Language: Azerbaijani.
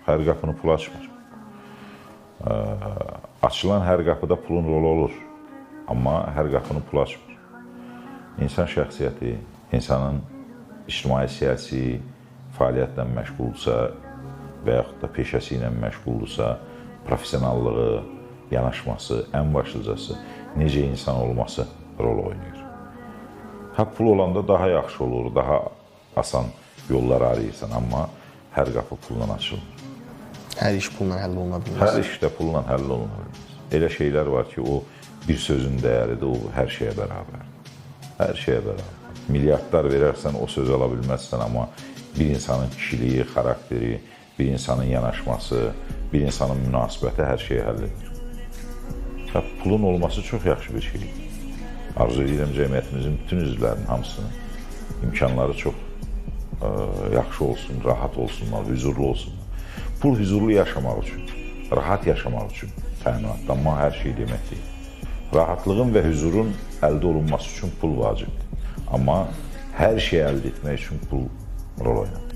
Hər qapını pul açmır. Açılan hər qapıda pulun rolu olur. Amma hər qapını pul açmır. İnsan şəxsiyyəti, insanın ictimai-siyasi fəaliyyətlə məşğuldursa və yaxud da peşəsi ilə məşğuldursa, professionallığı, yanaşması, ən başlıcası necə insan olması rol oynayır. Hə, pul olanda daha yaxşı olur, daha asan yollar arayırsan, amma hər qapı pulla açılmır. Hər iş pulla həll oluna bilməz. Hər iş də pulla həll oluna bilməz. Elə şeylər var ki, o bir sözün dəyəridir, o hər şeyə bərabərdir. Hər şeyə bərabər. Milyardlar verərsən, o sözü ala bilməzsən, amma bir insanın kişiliyi, xarakteri, bir insanın yanaşması, bir insanın münasibəti hər şeyi həll edir. Hə, pulun olması çox yaxşı bir şeydir. Arzu edirəm cəmiyyətimizin bütün üzvlərinin hamısının imkanları çox yaxşı olsun, rahat olsunlar, hüzurlu olsunlar. Pul hüzurlu yaşamaq üçün, rahat yaşamaq üçün təminatdır, amma hər şey demək deyil. Rahatlığın və hüzurun əldə olunması üçün pul vacibdir. Amma hər şeyi əldə etmək üçün pul rol oynamır.